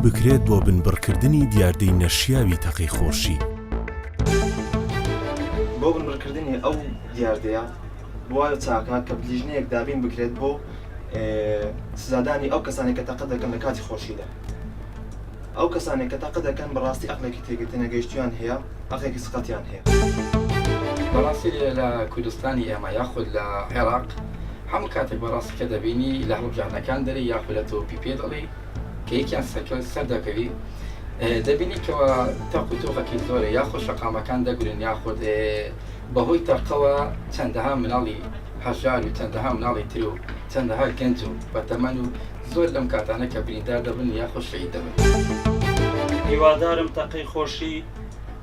بکرێت بۆ بنبڕکردنی دیاردەی نەشیاوی تەقەی خۆشی؟ بۆ بنبڕکردنی ئەو دیاردەیە وا چاکە کە لیژنەیەک دابین بکرێت بۆ سزادانی ئەو کەسانەی کە تەقە دەکەن لە کاتی خۆشیدا. ئەو کەسانەی کە تەقە دەکەن بەڕاستی ئەقلێکی تێنەگەیشتویان هەیە، ئەقلێکی سقەتیان هەیە. بەڕاستی لە کوردستانی ئێمە یاخود لە عێراق هەموو کاتێک بەڕاستی کە دەبینی لە هەڵبژاردنەکان دەرێ یاخود لە تۆپی پێ دەڵێی کە یەکیان سەرکەوت سەردەکەوی دەبینی کەوا تەق و تۆقەکی زۆرە یاخود شەقامەکان دەگرن یاخود بەهۆی تەقەوە چەندەها مناڵی هەژار و چەندەها مناڵی تر و چەندەها گەنج و بەتەمەن و زۆر لەم کاتانە کە بریندار دەبن یاخود شەهید دەبن. هیوادارم تەقەی خۆشی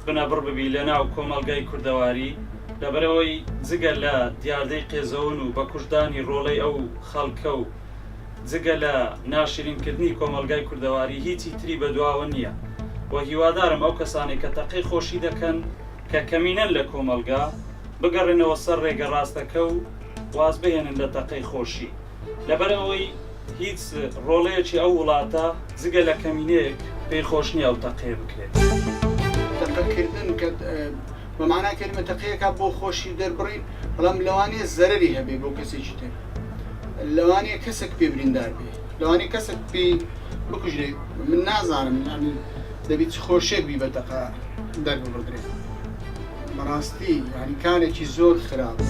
بنەبڕ ببی لەناو کۆمەڵگای کوردەواری، لەبەرئەوەی جگە لە دیاردەی قێزەون و بەکوشتدانی ڕۆڵەی ئەو خەڵکە و جگە لە ناشرین کردنی کۆمەڵگای کوردەواری هیچی تری بەدواوە نییە و هیوادارم ئەو کەسانەی کە تەقەی خۆشی دەکەن کە کەمینەن لە کۆمەڵگا بگەڕێنەوە سەر ڕێگە ڕاستەکە و واز بهێنن لە تەقەی خۆشی لەبەرئەوەی هیچ ڕۆڵەیەکی ئەو وڵاتە جگە لە کەمینەیەک پێی خۆش نییە ئەو تەقەیە بکرێت. تەقەکردن کە بە مانای کەلیمە تەقەیەکە بۆ خۆشی دەربڕین، بەڵام لەوانەیە زەرەری هەبێ بۆ کەسێکی تر، لەوانەیە کەسێک پێ بریندار بێ، لەوانەیە کەسێک پێی بکوژرێ، من نازانم یانی دەبی چ خۆشیەک بی بە تەقە دەرببڕدرێ. بەڕاستی یانی کارێکی زۆر خراپە.